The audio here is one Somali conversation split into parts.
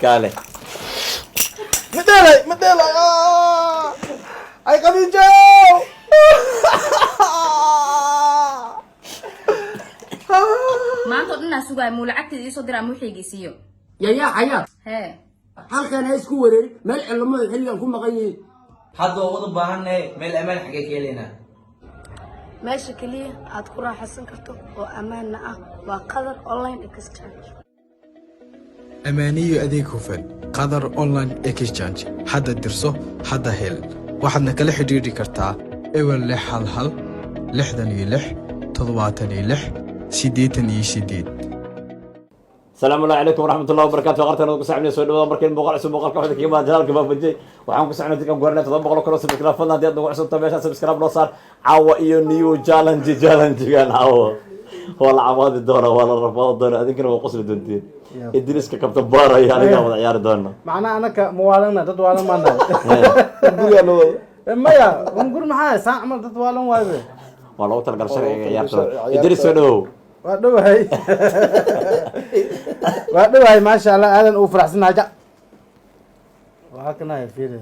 Kaale. Madelay, madelay. Ay, Khadiijo. Maanta oo dhan aan sugaaya muu lacagteeda iisoo dira ama wixii siiyo. Yayaa xayaa. Hee. Halkan ha isku wareerin, meel cilamadu xilligan ku maqan yihiin. Hadda waa wada baahannahay, meel ammaan xaggee ka helaynaa? Meesha keliya aad ku raaxaysan karto oo ammaanna ah waa Qadar Online Exchange. Ammaaniyo adeeg hufan, Qadar Online Exchange. Hadda dirso, hadda hel. Waxaadna kala xidhiidhi kartaa 0611 66 76 88. Asalaamu allahi calaykum waraxmat ullahi wabarakatu. Qartan ku saxibnay, soo dhawaada markayn muuqaal cusub, muuqaalka waxda kaga imaada janaalka Baafajey. Waxaan ku socnay dadkan guarnay 700 kun oo subscribe. Fadlan haddii aad nagu cusubtahay meeshaan subscribe noo saar. Caawa iyo new challenge. Challenge-gan caawa waa la cabaadi doona, waa la rafaadi doona, adinkana waa qosli doontiin. Idriiska Kabtan Baara iyo anigaa wada ciyaari doona. Macnaha anaka muwaalana, dad waalan maa nahay. Gurigaa noo wada. Maya, ungur maxaa saan camal dad waalan waaye. Waa loogu talagal sharciga ciyaarta. Sharciga. Idriis, soo dhawow. Waa dhowahay, waa dhowahay. Maasha Allah, aadan uu faraxsanahay. Ja, waa kanaya, fiiri,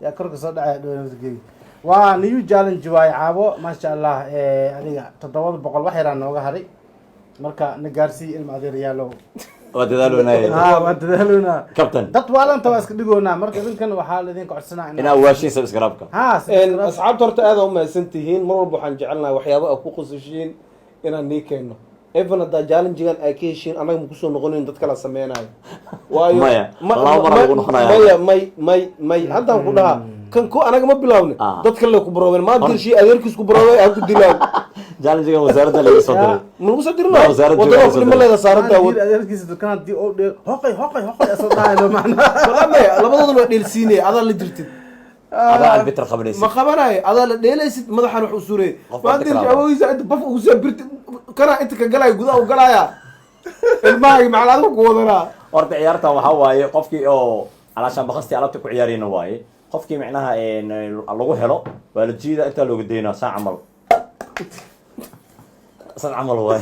yaa korka soo dhacaya dhow naftigeyga. Waa new challenge waaye caabo. Maasha Allah, adiga 700 wax yaraa nooga haray. Marka na gaarsii, ilma adeerayaalow. Waa dadaaloonaye. Ha, waa dadaaloonaa. Captain. Dad waalanta waa iska dhigoonaa. Marka idinkan waxaa laidinka codsanaa inaa waashiin subscribe-ka. Ha. Asxaabta, horta aad u mahadsan tihiin. Mar walba waxaan jecelnahay waxyaaba aad ku qosashiin inaan nii keenno. Even haddaa challengegan ay ka heshiin, annaga ma kusoo noqonayn, dad kala sameynayo. Waayo Maya, laba mar lagu noqonaya. Maya, may, may, may, haddaan ku dhahaa kan ko anaga ma bilaawne. Dad kale ku baroobeen maa dirshi, adeerkiis ku baroobay aan ku dilaan. Challengegan wasaaradda laga soo diray. Ma lagu soo dirno? Ma wasaaradda wadada lagu ku soo dhima diray. leeda saaran daawad. Adeerkiisa dukaan hadii oo dheel hoqay, hoqay, hoqay asoo dhahayo macnaha. Walaa, labadoodana waa dheelsiinaya, adaa la jirtid. Adaa arbitr qabanaysid. Ma qabanayo, adaa la dheelaysid, madaxan wax u suuray. Qof maa inta dirshi kala awoogiisa inta baf ugu soo birti kana inta ka galaya, gudaha u galaya ilmahaaga macala adigu ku wadanaa. Horta ciyaartan waxaa waaye qofkii oo calaashaan bakastii alaabta ku ciyaarayna waaye. Qofkii micnaha lagu helo waa la jiida, intaa looga daynaa. Saa camal, san camal waaye.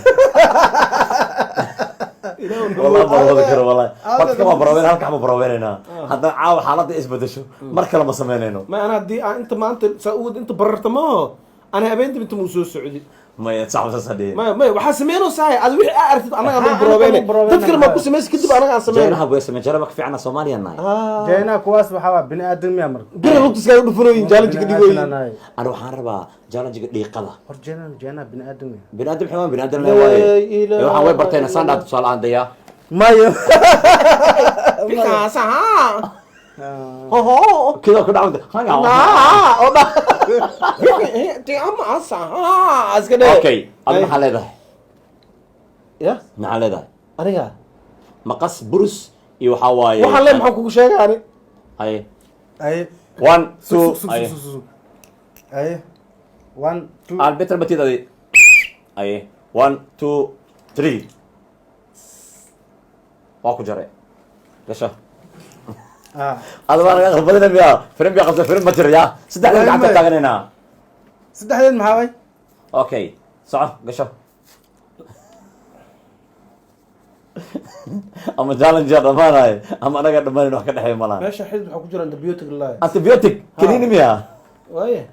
Wallahi ma wada karo, wallahi. Horta kama baroobeyn, halka ma baroobeynayna. Haddana caawa xaaladda isbedesho, mar kale ma samaynayno. Ma ana haddii aan inta maanta saa u wad inta bararta maaho, ana habeenta inta muu soo socdi. Maya, sax saas hadhihin. Maya, maya, waxaa sameynaysaa adi wixii aa aragtid annaga aan Ha, baroobeynay. anaga baroobeynay. Dad kale maa ku samaysa kadib anaga aan sameyn. Jaynaha way sameen, jayna ka fiicana Soomaaliya nahay. Jeenaha kuwaas waxaa waa bini aadam miya marka? Bira lugtiskaaga dhufanooyin challenge ka dhigooyin. Ana waxaan rabaa challenge-ga dhiiqada. Hor jeenaha, jeenaha bini aadam miya? Bini aadam xayawaan bini aadam La waaye. ilaaha. Ee, waxaan way barteen saan dhaa tusaale ahaan dayaa. Maya. Bikaasa ha hoho. Kida ku dhacda. Naa oo dha tiamaasa ha iska dhe. Okay, adi maxaa leedahay? Ya. Maxaa leedahay? Aniga? Maqas, burus iyo waxaa waaye. Waxaan le maxaan kugu sheegay ani? Haye. Ay. One, two, haye. Ay, one, two. Arbitr batid adi. Haye, one, two, three. Waa ku jaray gasha. Ada waa laga qalbadina miya? Firim biya qabsa, firim ma jira ya. Saddexdan gacanta taaganaynaa. Saddexdeed maxaa way? Okay, soco, gasho. Ama challenge yaa dhamaanayo ama anaga dhamaanayn, wax ka dhexeeya malaha. Meesha xidid waxaa ku jira antibiotic laay. Antibiotic kaniini miya? Waaye.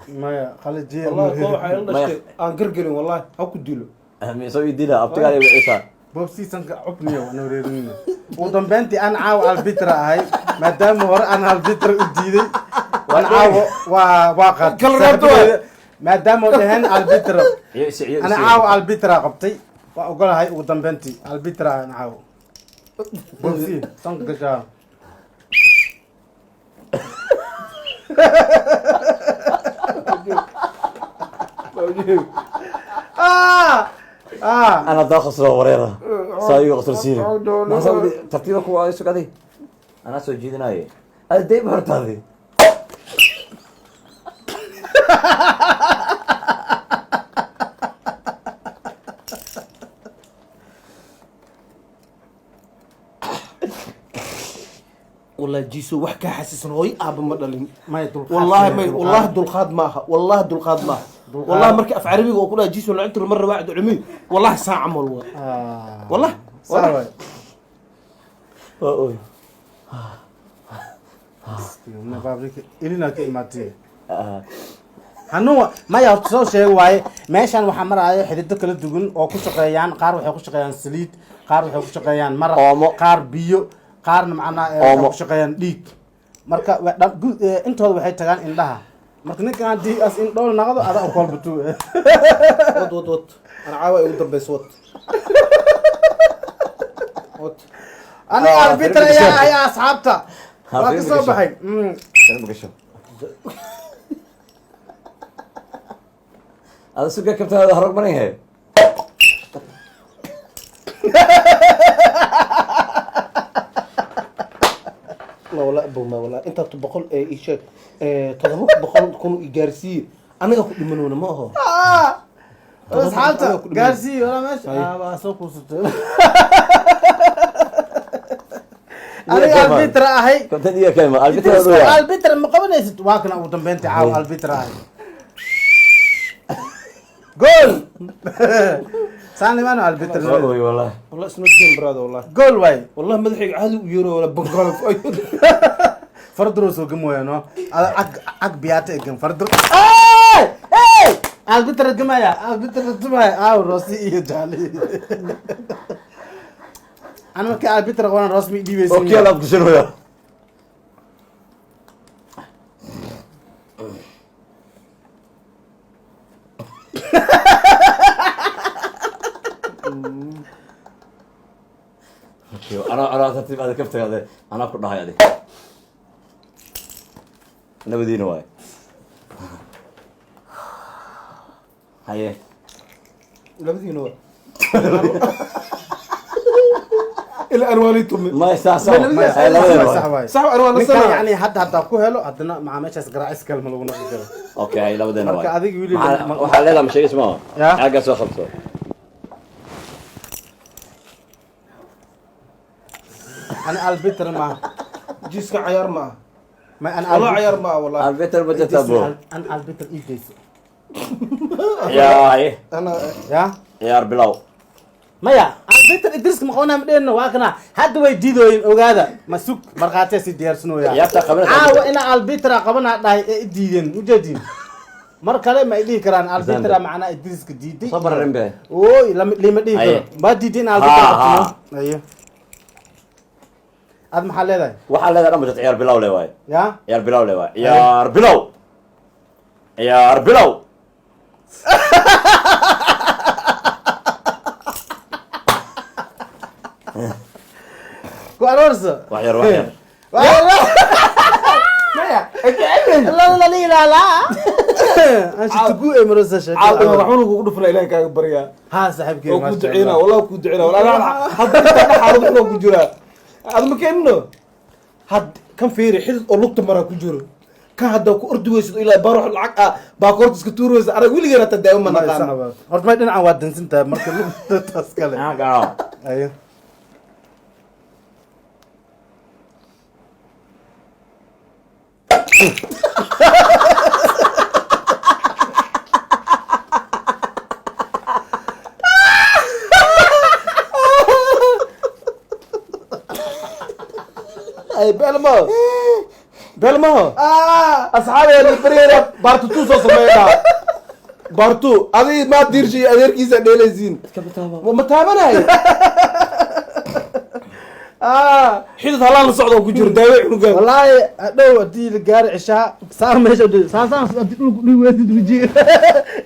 Maya, qalajiya. Wallahi koo waxay ila Maya. dhashtay aan gargelin, wallahi ha ku dilo. Soo idila abtigaa iyo wiciisa. Boobsiisanka cubniyo waan wareerinina. Ugu dambeyntii aan caawa albitra ahay, maadaama hore aan albitra u diiday. Aan caawa waa qaatay. Kala reebto waay. Maadaama dhaheen albitra. Iyo isi iyo ana isi. Caawa albitra qabtay, waa ogolahay. Ugu dambeyntii albitra aan caawa boobsi sanka gashaa. Ah. Ana daa qoslo wareera saa igu qosolsiine. Maxaa saa tartiiba ku waa sug adi, anaa soo jiidinaye adi dayba hortaadi. Wallahi jiiso, wax kaa xasiisan hooyo aaba ma dhalin. May dulqaad. Wallahi may. Dulqaad. Wallahi dulqaad maaha, wallahi dulqaad maaha. Dulqaad. Wallahi marka af carabiga oo ku dhaha jiiso lacagtu marra waaxid cumi, wallahi saa camal waa. Ah. Wallahi. Saa waay. Waa oy. Ilina ka imaatay. Hanuun maya, horta soo sheeg waaye. Meeshan waxaa maraayo xidido kala duwan oo ku shaqeeyaan. Qaar waxay ku shaqeeyaan saliid, qaar waxay ku shaqeeyaan maraq, Oomo. qaar biyo, qaarna macnaa waxay Oomo. ku shaqeeyaan dhiig. Marka intooda waxay tagaan indhaha. Marka ninkan haddii as indhool naqdo, ada u kolbatu. Wad, wad, wad. Ana caawa ay ugu dambayso. Wad, wad. Aniga Ah, arbiter filim ayaa gasho. ayaa asxaabta Ha, waa ka filim soo gasho. baxay. Filim gasho. Ada suga kabtaada harog maran yahay. Ma wala abow, ma wala intaa 100 ee ii sheeg, 700,000 i gaarsiiye. Aniga ku dhimanowna ma aho. Asxaabta Aniga ku dhiman. Gaarsii walaa meesha. Hay. Ah, waa soo kuusatay. Aniga arbiter ahay. Kabtan iyo kayma arbiter. Idriska arbiter ma qabanaysid. Waa kana ugu dambeyntii caawa arbiter ahay. Gool saan limaano arbiter. Oy wallahi. Wallah, it's not game, brother, wallah. Gool waay. Wallah, madaxayga caadi u yeero wala bangaal. Fardro soo gamoya no ag ag biyaata egan fardro. Hey hey, arbiter gamaya, arbiter tumaya. Aaw Rossi iyo jaali. Ana markii arbiter qaban, Rossi mi dhiibaysa. Okay, laab gashanaya. Okay, ana tartiib ada kaftaga ade anaa ku dhahay ade nabadiina waay. Haye. Labadiina waa ila anwaani tumi. May saas Ma labadiina hay labadeena sax waay. waay. Sax, anwaa Ninkan nasana. yani hadda haddaa ku helo, haddana maca meeshaas garaacis kalma lagu noqon karo. Okay, hay labadeena Marka waay. adiga wili Waxaa leedahay ma sheegaysa maaha. Ya. Xaggaa soo qabso. Ani arbiter ma Jiiska cayaar ma ah. Ma an Wallah, cayaar ma ah, wallah. Arbiter ma jirtaa bro. An arbiter ii geyso. Yaa haye. Ana Ya. Ciyaar bilow. Maya, arbiter Idriska ma qabanaa, ma dhehno. Waa kana hadda way diidooyin. Ogaada, ma sug markhaatiya si diyaarsanooya. Ciyaarta qabanaysa. Caawa inaa arbitra qabanaa dhahay ee i diideen ujeediin. Mar kale ma i dhihi karaan arbitra macnaa Idriska diiday. Soo bararin be. Oy, lama dhihi Aye. karo ma diiday in arbitra Ha, ha. qabtino. Ayo, ad maxaa leedahay? Waxaa leedahay dhan ma jirto. Ciyaar bilow le waay. Ya. Ciyaar bilow le waay. Ciyaar bilow, ciyaar bilow. Ku aroorso. Wax yar, wax yar. Maya. La la la la la, anshitugu ee marosa Caawa sheekada. waxuuna kugu dhufna. Ilaahay kaaga baryaa. Ha, saaxiibkey. Oo ku Maasha duceynaa. Allah. Wallah, ku duceynaa wallah. Hadda inta dhaxaarad wuxuu ku jiraa ad ma keenino. Had kan fiiri, xidid oo lugta maraa ku jiro. Kan hadda ku ordi weysid ilaa barox lacag ah baa koorta iska tuuri weysid. Arag weligeena hata daawo ma naqaano. Horta may dhinacan waa dansan tahay marka taas kale. Gaaw. Ayo. Ay beelmaho, beelmaho. Asxaabeena baryera part 2 soo sameynaa. Part 2 adi maa diirshay adeerkiisa dheelaysiin ma taabanayo. Xidid halaan la socda oo ku jiro daawe cunugaan. Wallaahi hadhow haddii la gaaro cishaa, saar meesha u dhigay, saar saar haddii dhulku dhigi weysid wejiga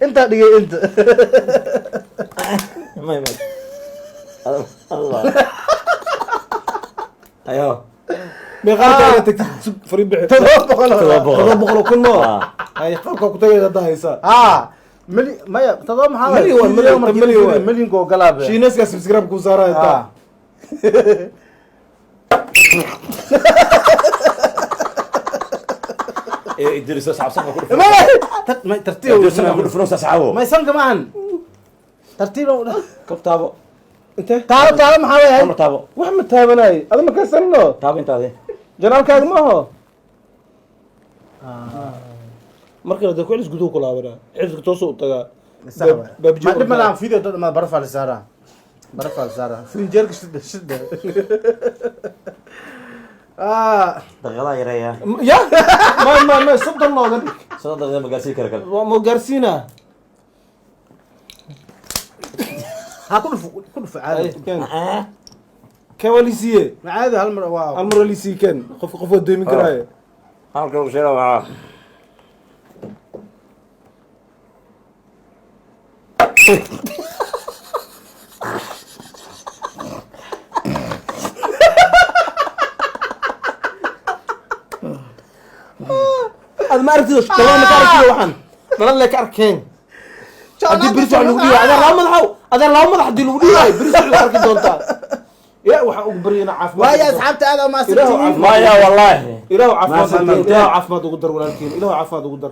intaa dhigay inta. May may Allah ayo. Meeqaarka ayaa tagtid? Sug, fariin bixi. 700. 700. 700,000 mo. Ah. Ay qaabkaa ku tagaysa hadda haysaa. Ah, mili maya, todoba maxaa waay? Milyan waay, milyan, Markii milyan waay. Milyanka oo galaabe. Shiineeskaa subscribe kuu saaraya taa. Ah. Ee Idriso saxab ku dhufo. Maya, tartiib. Idriso ku dhufo saxabo. May sanka maahan, tartiib u dhah. Kab taabo. Intee? Taabo, taabo maxaa waay? Amar taabo. Wax ma taabanayo ada ma kaysanno. Taabo intaade. Janaalkaaga ma aho. Markii hada ku celis guduhu ku laabanaa, xididka toosoo u tagaa. Sax waay. Ma dhib ma lahan video dad ma barafaa la saaraa, barafaa la saaraa, firinjeerka shidda shidda. Ah, Daqiiqadaha yareeya. Ya ma 30 nooga dhig. 30 daqiiqa ma gaarsiin kara kale. Waa ma gaarsiinaa. Ha ku dhufo, ku dhufo caadi. Ken ken waa lisiiye. Ma caadi hal mar waa. Hal mar waa lisiiye. Ken qof waa doomin karaaye. Halka lagu sheega waxaa. Aad ma aragtid shalada, ma ka aragtid, waxaan dhalan le ka arkeen. Haddii beris wax lagu dhiibayo adaa laba madaxow, adaa laba madax haddii lagu dhiibayo beris wax lagu arki doontaa. Ya waxaan ugu baryaynaa caafimaad. Waaya asxaabta, aad umahadsantihiin. Maya wallahi. Ilaahu caafimaad, Mahadsantiin. ilaahu caafimaad ugu dar walaalkiin, ilaahu caafimaad ugu dar.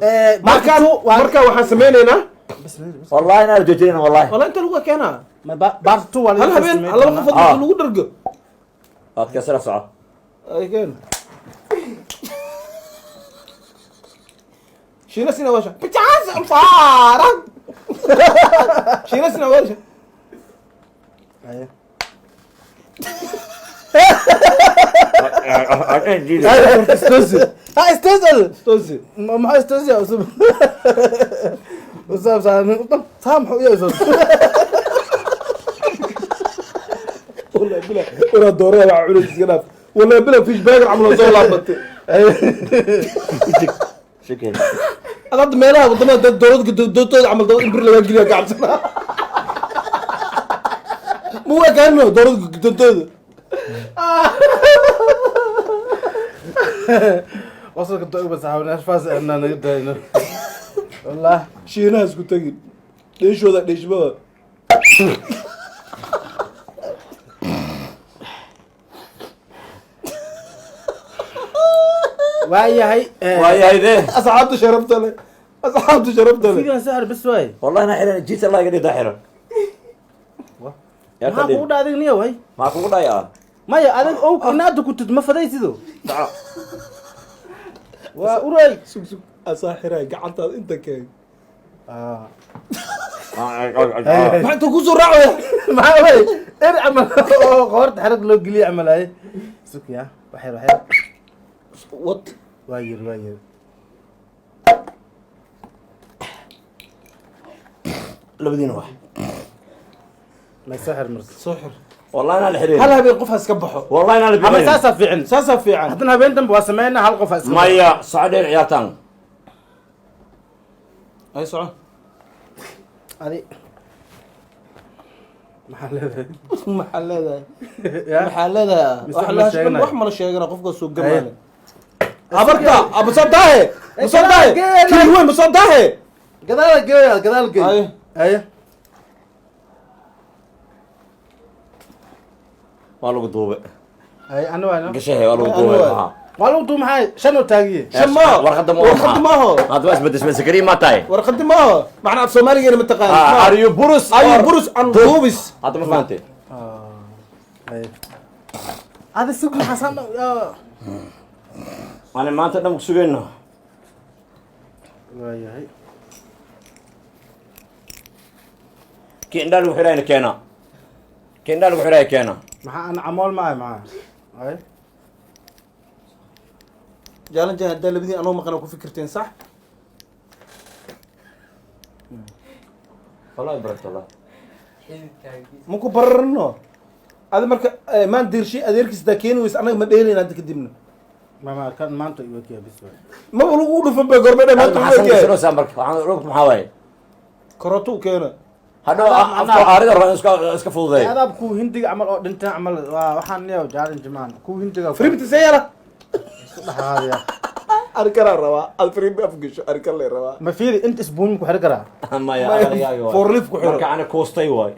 Marka Marka waxaan sameynaynaa Wallahi inaan joojinayna wallahi. Wala inta lagu keenaa. Ma part 2 waa. Hal habeen laba qofood Ah. lagu dhargo. Waad ka sara soco. Ay keen shiina sina washa bijaas faara shiina sina washa. Istosi. Ha istosal. Istosi. Maxaa istosiya cusub usab saa muxuu iya cusub? Wallahi bila waraa doorada waa culays iska dhaaf. Wallahi bila fish burger camal oo soo laabatay. Shukran. Ad hadda meelaha wadamada dad dowladda doodtooda camal dad in bir laga geliya ka cabsanaa. Ma u ekaano dowladda doodtooda. Wasalka doog bas hawn ashfaas ana naga dayno wallah. Shiinaha isku tegin dheeshooda dheeshmada. Waayahay. Waayahay de. Asxaabta sharafta leh, asxaabta sharafta leh. Figan sahar bas waay. Wallahi inaan xiran jiis Allah iga dhigtaa xiran. Yaa Maxaa kadib. kugu dha adig niyo way? Maxaa kugu dhaya? Maya adig ow inaada kutid ma fadaysido. Soco. Waa uray. Sug sug, asaa xiraay gacantaada inta keen. Maxaa inta kusoo raacaya? Maxaa way er camal oo qoorta xarig loo geliye camal ay sukya waxyar waxyar. What? Waa yiri, waa yiri. Labadiina wax. Ma soo xir marka. Soo xir. Wallahi inaan la xirin. Hal habeen qof ha iska baxo. Wallahi inaan la Ama bixin. saasaa fiican. Saasaa fiican. Haddana habeen dambe waa sameynaa, hal qof ha iska Maya, soco dheer ciyaartaan. Ay soco. Adi maxaa leedahay? Maxaa leedahay? Ya? Maxaa leedahay? Mise wax wax ma la sheeganayo? wax mala sheegana qofka soo gamaale abarta aba soo daahe, ma soo daahe. Geela. Kii weyn ma soo daahe. Gadaal geeya, gadaal geey. Aye. Aye. Waa lagu duubay. Aye, ana waa no. Gashahe waa lagu Ana duubay. waay. Maxaa? Waa lagu duub maxay shan oo taagiye. Shan maaho. Warqadda ma Warqadda maaho. Hadda waa isbedeshay Sakariya ma tahay? Warqadi maaho, macnaa af soomaaligeena ma taqaan. Are you burus? Are you or burus and duubis? Hadda ma fahantay? Aye, adi sug, maxaa saan? Ani maanta dhan ku sugayno. Waayahay. Kii indhaa lagu xidhaayna keena. Kii indhaa lagu xidhaaya keena. Maxaa ana camool ma ahay maxaa aye? Jaalan jaan haddaa labadiin anoo maqan oo ku fikirteen sax. Wallahi barakta wallahi. Ma ku bararno adi marka maan diirshay adeerkiis hadaa keeni weysa annaga ma dheelayna hadda kadibna. Mama kan maanta iwakiya bis waay. Maba lagu dhufan bay gorbe dhe maanta. Maxaa wuxuu yahay sanaysaa marka? Waxaan dhulka maxaa waaye? Karoto u keena. Hadhow afka aarida rabaa in iska fududeeyo. Adaab kuwa hindiga camal oo dhinteen camal waa waxaan niyow jaalin jimaan kuwa hindiga. Frimti see yeela. Isku dhexaadaya. Arikaraa rabaa ad frimbi afgasho arika lay rabaa. Ma fiiri inta isbuun ku xiri karaa. Maya. Maya, aqligaaga waay. forlift ku xiro. Marka ana koostay waay.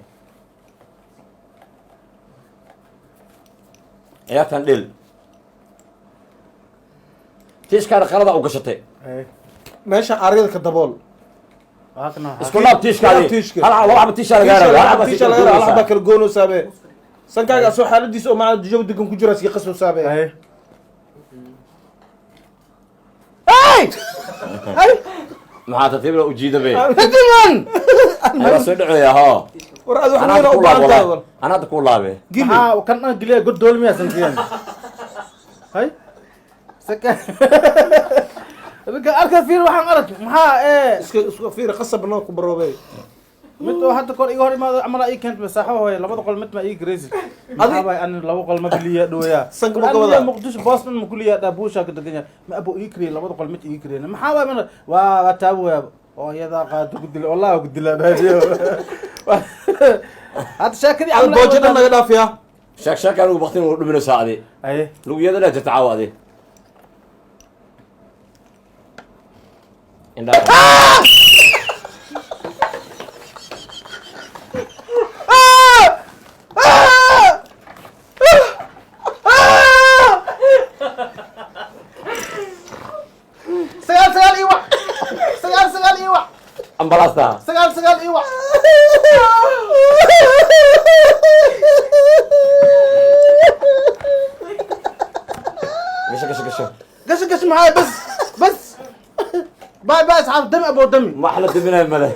Ciyaartan dhil. Tiishkaana qalada u gashatay. Aye. Meesha aariyada ka dabool. Waa kana waxaa. Isku laab tiishkaadi. Tiishka. Hal laba xabo tiisha lagaa rabaa. Hal xabo tiisha laga rabaa, hal xabaa kala goonaysaa sankaaga asoo xaaladiisa oo macna jawi degan ku jira sii qasoo saabe. Aye. Maxaa tartiib loo ujiida be? Diman. Waa soo dhaceeya hoo. War ad wax Anaa weyn hadda u ku laab baahan tahay wallahi. war. Anaa hadda ku laabe. Gili. Maxaa kan dhan geliya god doolmiya sankiyan. Hay saka ninka arka, fiir, waxaan arag maxaa ee Iska fiiri, qasab noo ku baroobay. Mid oo hadda kor iga hor imaado camal ii keent masaaxo hooye, labada qol mid ma ii gareysid. Maxaa bay ani laba qol ma biliya dhooya? Sanka ma ka wadaa? Muqdisho Boston ma kuliya dhaa buusha ka degan yahay, ma abo ii kariyay labada qol mid ii kariyay. Maxaa bay mana waa taabo oo iyadaa qaado ku dila, wallahi ku dila dhaadiyo hadda sheekadii. Al boojo dhan naga dhaafiya. Sheek sheek, anigu baktin uu dhuminaysaa adi. Aye. Lugiyada dheer jirta caawa adi. Indhaha. 99 iyo wax, 99 iyo wax. Ambalaasta. 99 iyo wax. Gasho, gasho, gasho. Gasho, gasho, maxaa? Bas, bas, bye bye asxaab, dami abo dami. Wax la diminayo male.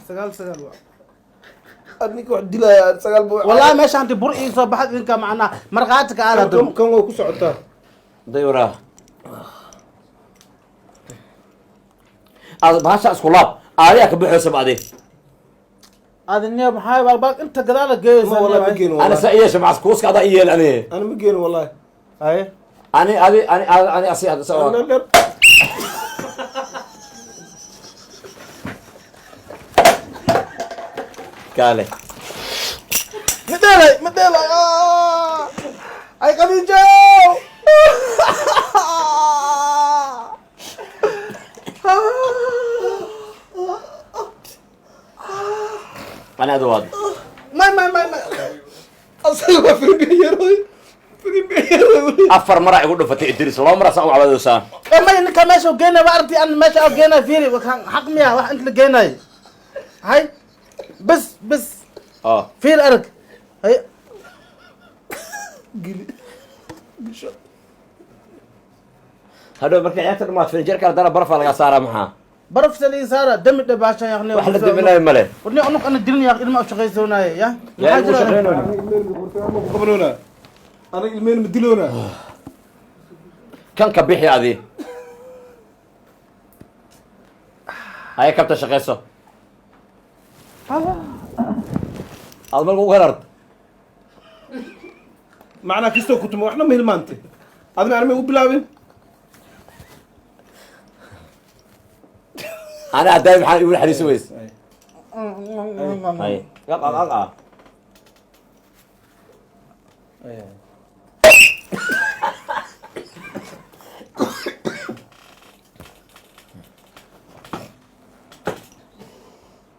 99 waa. Ninka wax dilaya sagaal bu. Wallahi meesha hanti bur ii soo baxad idinka macnaa markhaati ka aad hadda. Kan way ku socotaa. Dayura aad bahasha isku laab, aadiyaa ka baxaysa ba adi. Adiniya maxaa baalbaal inta gadaala geeysa? Ma wallahi ma geeno. Ana Wallahi. Sa iyeesha macas kuuska adaa iyeel ani. Ana ma geeno wallahi. Haye. Ani adi ani ani asi hadda sa. Meel dheer. Kaale. Ma dheelay, ma dheelay. Ay Khadiijo. Ani adi waad. May, may, may, may. Asaga waa firimbiyeeroy, firimbiyeeroy. Afar maraa igu dhufatay Idris, laba maraa saan u cabadoosaa. Eh, may, ninka meesha u geynay waa aragtay an meesha u geynay. Fiiri waxaan xaq miya wax inta la geynay? Hay, bas, bas. Oo. Fiir, arag, hay. Geli, gasho. Hadhow markay ciyaarta dhamaad firinjeerka haddana barafaa lagaa saaraa, maxaa? Baraf saliin saara, dami dhabaashan yaqni. Wax la diminayo male. Warni unug ana dilin yaq, ilma u shaqaysoonaye ya. Yaa ilmu shaqeynayo? Aniga ilmeen ma qabanoona, aniga ilmeen ma diloona. Kan ka bixi adi, haya kabta shaqeyso aad marka ugu herart. Macnaa kastoo kutuma waxna ma hilmaantay adina anima u bilaabin. Ana haddaay maxaa igu naxariisi weys? Hay qal qal qal ah.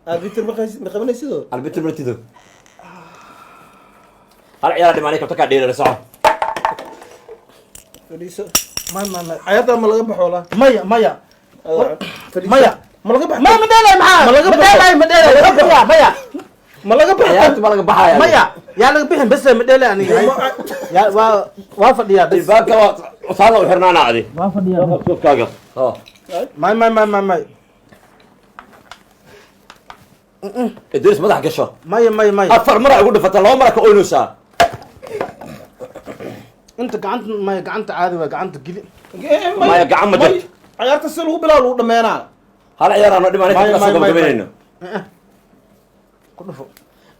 Arbiter ma qabanaysido? Arbiter martido hal ciyaara dhimaanay, kabta kaa dheelana soco. Fadhiiso. May, may, may. Cayaarta ma laga baxo walaa? Maya, maya. Fadhiiso. Maya. Ma laga baxo? Maya, ma dheelay maxaa? Ma laga ma baxo? dheelay, ma dheelay, maya, maya. Ma laga baxo? Ciyaarta ma laga baxaya? Maya, yaa laga bixin, bes ma dheelay aniga. Ya waa fadhiyaa bes. Ilbaabka waa saada u xirnaana adi. Waa fadhiyaa. Suufkaaga oo. May, may, may, may, may. Idris, madax gasho. Maya, may, may. Afar mara igu dhufata, laba mara ka oynaysaa. Inta gacanta, maya, gacanta caadi waa, gacanta geli. Maya, gacan ma jirto. Cayaarta si lagu bilaabo lagu dhameenaa. Hal ciyaar aan dhimaanay, Maya, kabta kasoo maya, maya. gabagabeynayno. Ku dhufo.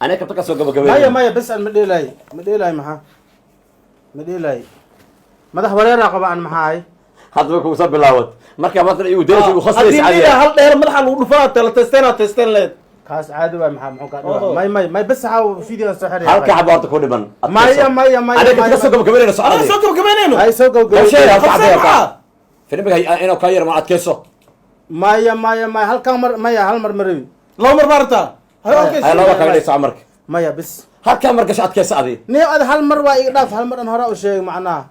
Aniga kabta kasoo Maya. gabagabeynayno. Maya, bes aan ma dheelay, ma dheelay, maxaa ma dheelay? Madax wareeraa qaba aan, maxaa? Hadda kugu soo bilaawad marka maanta igu deris igu haddii khasbaysa liida cadiya. Hal dheer madaxa lagu dhufanaa, tela testeen testeen leed. Kaas caadi waay, maxaa muxuu kaa Oho. dhiba? May, may, may, bes waxaa video soo xiraya. Halka xabo horta ku dhiman. Maya, maya, maya. Aniga maya, kabta kasoo gabagabeynayno, Anaga socodii. soo gabagabeynayno. Ay soo Gabsheey, gabagabay. halka xabo Qabsee horta. maxaa? Filimka inuu kaa yar ma adkeyso. Maya, maya, maya, halkan mar maya, hal mar marabi. Laba mar maarata hay, okay. Hay, laba kaga dhigso marka. Maya, bes. Halkaa mar gasho, adkeyso adi. Niyo ad hal mar waa iga dhaaf, hal mar an hore u sheegay macnaha,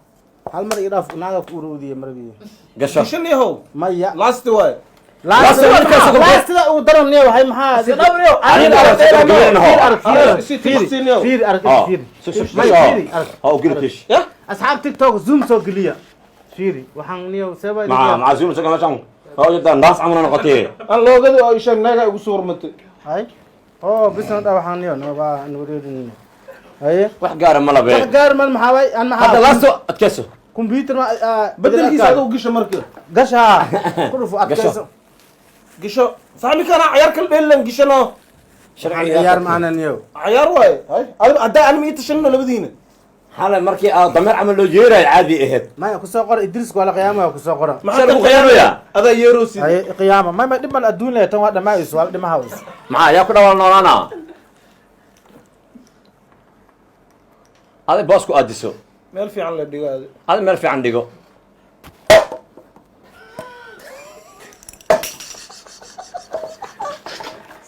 hal mar iga dhaaf, naaga ku urowdiye marabi. Gasho. Shan yahow. Maya. Last waay. Laastida ugu daran niyo waxay maxaa? Aniga aan soo gabagabeynayno. Fiir, arag, Si- fiir, si- fiir, arag, oo fiir. sug, sug. Maya, fiiri, arag. Ha u geli tish. Ya. Asxaab TikTok zoom soo geliya, fiiri waxaan niyo seeba. maca maca zuum isaga meeshan oo jidaan naas camuna noqotay. Aan loogada oo isheeg naaga igu soo hormatay. Hay, oo bisna dha waxaan niyo naba aan wareerin. Haye. Wax gaara ma labe. Wax gaar mal maxaa waay aan maxaa Hadda laasto adkayso. Computer ma Bedelkiisa adigu gisho marka. Gasha ku dhufo, adkayso. Gisho saxmi kana ciyaar kala dheelan gishano. Sharciga ciyaar maanan yow. Ciyaar waaye. Hay adiga haddaa anima ii tashanino labadiina. Xalay markii aa dameer camal loo yeerayo caadi ahayd. Maya, kusoo qora Idriiska waa la qiyaamaya, kusoo qora. Maxaa lagu qiyaamayaa? Adaa yeeroosid. Haye, qiyaama may dhib mal adduun leh, tan waa dhammaayso, waa la dhimaha ways. Maxaa yaa ku dhawaal noolaana? Adi boos ku aadiso. Meel fiican la dhigo adi. Adi meel fiican dhigo.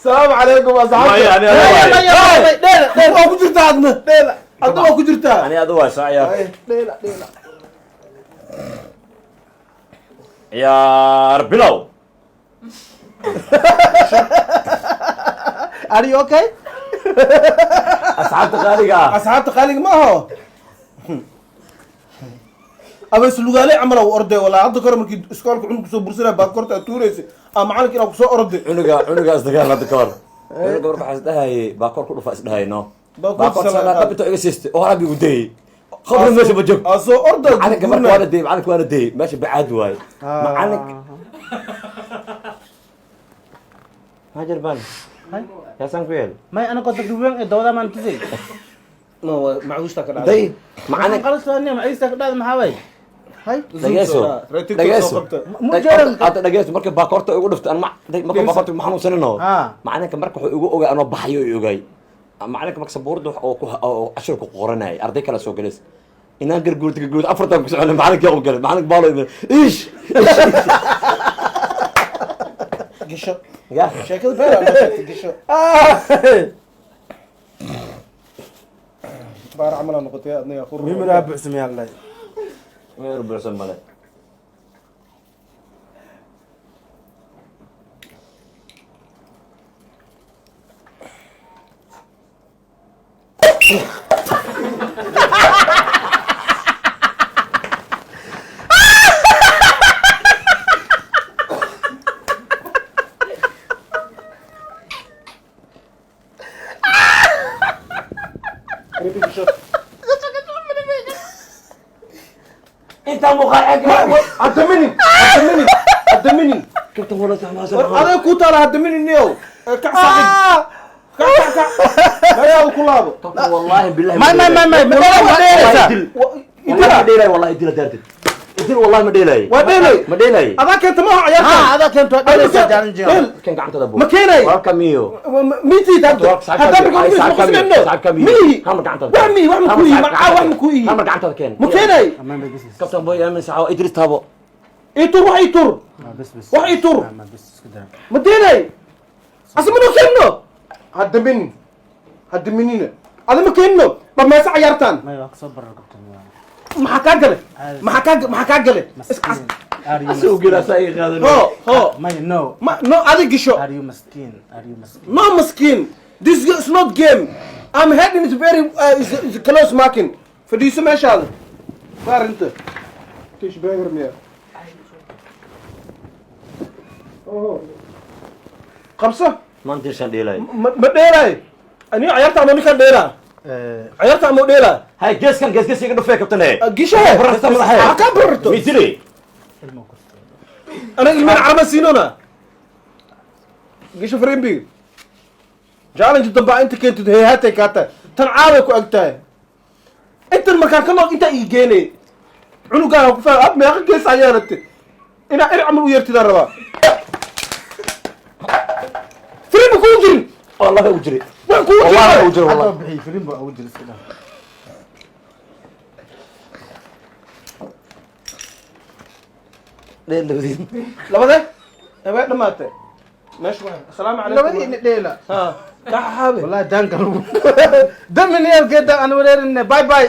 Salaamu calaykum asxaabta. Maya, ani adi waaye. Dheela dheela waa ku jirtaa adna. Dheela adna waa ku jirtaa. Ani adi waay, soo ciyaar. Dheela dheela. Ciyaar bilow. Are you okay? Asxaabta qaaliga ah. Asxaabta qaaliga ma aho. Aba islugaale camal u orday walaa hadda kore markii iskoolka cunug kusoo bursanaya baa korta aad tuuraysa aa macalinka inaa kusoo orday. Cunuga isdagaal hadda ka hor. Cunuga marka waxaa isdhahayay baakoor ku dhufa isdhahayay no. Baakoor Baakoor salaad. salaad dhabito iga siistay oo horaa bigu dayay. Khabri meesha ma joog. Aa soo orday. Macalinka marka waana dayay, macalinka waana dayay, meesha bacaad waaye. Macalinka. Maxaa jir baan? Yaasaan ku yeel. May anagoo dadka weyn ee dawada maan tusay. No, macuusta ka dhacday. Day macalinka Qalas waa nim ciisa ka dhacda maxaa waay? Hay. Dhageyso. Dhageyso. Hadda dhageyso, marka baakoorta igu dhuftay an marka baakoorta ma xanuunsanino. Macalinka marka wuxuu igu ogaay anoo baxayo i ogaay. Macalinka marka sabuurada wax oo ku oo cashir ku qoranayay arday kala soo galays. Inaan garguurta garguurta afartan ku soconay macalinka uu galay, macalinka baalo imin. Ish. Gisho. Ya. Sheekada beer aa noo sheegtay gisho. Baar camal aa noqotay adna yaa qurur. Mimir aa buuxsamay allah. Meer buuxsan male. Gisho. Inta muuqaal Hadda minin hadda minin hadda minin. Kabtan wala taxmaasa. Aday ku taala hadda minin niyow. Kac saaxib, kac kac kac, meeshaada ku laabo. Wallahi billahi. May may may may ma dheeraysa. Wallahi ma dheelay, wallahi idila daartid. Idil wallahi ma dheelay. Waa dheelay. Ma dheelay. Adaa keenta maaha ciyaarta. Ha, adaa keento, waa dheeraysa challenge. Dheel. Kan gacantada buu. Ma keenay. Walka miyo. Miti hadda hadda marka ma isno mihi. Hamar gacantada. Wax mihi, wax ma ku yihi macaa, wax ma ku yihi. Hamar gacantada keen. Ma keenay. Bas bas. Kabtan boy aamin saxaw Idris taabo. Itur wax itur. Bas bas. Wax itur. Ma bas isku daa. Ma deenay asa ma noo keenno hadda minin hadda minina ada ma keenno dhammayso cayaartaan. May waa kasoo barar kabtan. Maxaa kaa gale? Maxaa kaa gale? Maskiin. Are you Asuu gila saa ii qaadan. Ho ho. May no. Ma no adi gisho. Are you maskin? Are you maskin? No maskin, this is not game. I'm heading is very is close marking. Fadhiiso meeshaada faarinta tish beger miya. Oho, qabso. Maanta shan dheelay. Ma dheelay aniga ciyaarta ama ninkan dheelaa ciyaarta ama dheelaa. Hay geeskan gees gees iga dhufee kabtane. Gishahe. Bararta madaxee. Ha kaa bararto. Mitiri. Anaga ilmahan caraba siinona gisho frimbi challenge dambaa inta keentid heehaatay kaa tahay tan caaway ku ag tahay intan markaan ka noq intaa ii geenay cunugaan ku faa ab meeqa gees ayaa rabtay inaa eri camal u yeertidaan rabaa frimbi kuu jirin. Wallahi u jiri. Wax kuu Wallahi jirin. u jiri Hadda wallahi. bixi filim baa ugu jira iska daa. Dheel labadiin. Labade way dhamaatay meesha waa asalaamu calaykum. Labadiina dheela. Ha kaxaabe. Wallahi daanka lagu damin yalkeeda aan wareerinne, bye bye.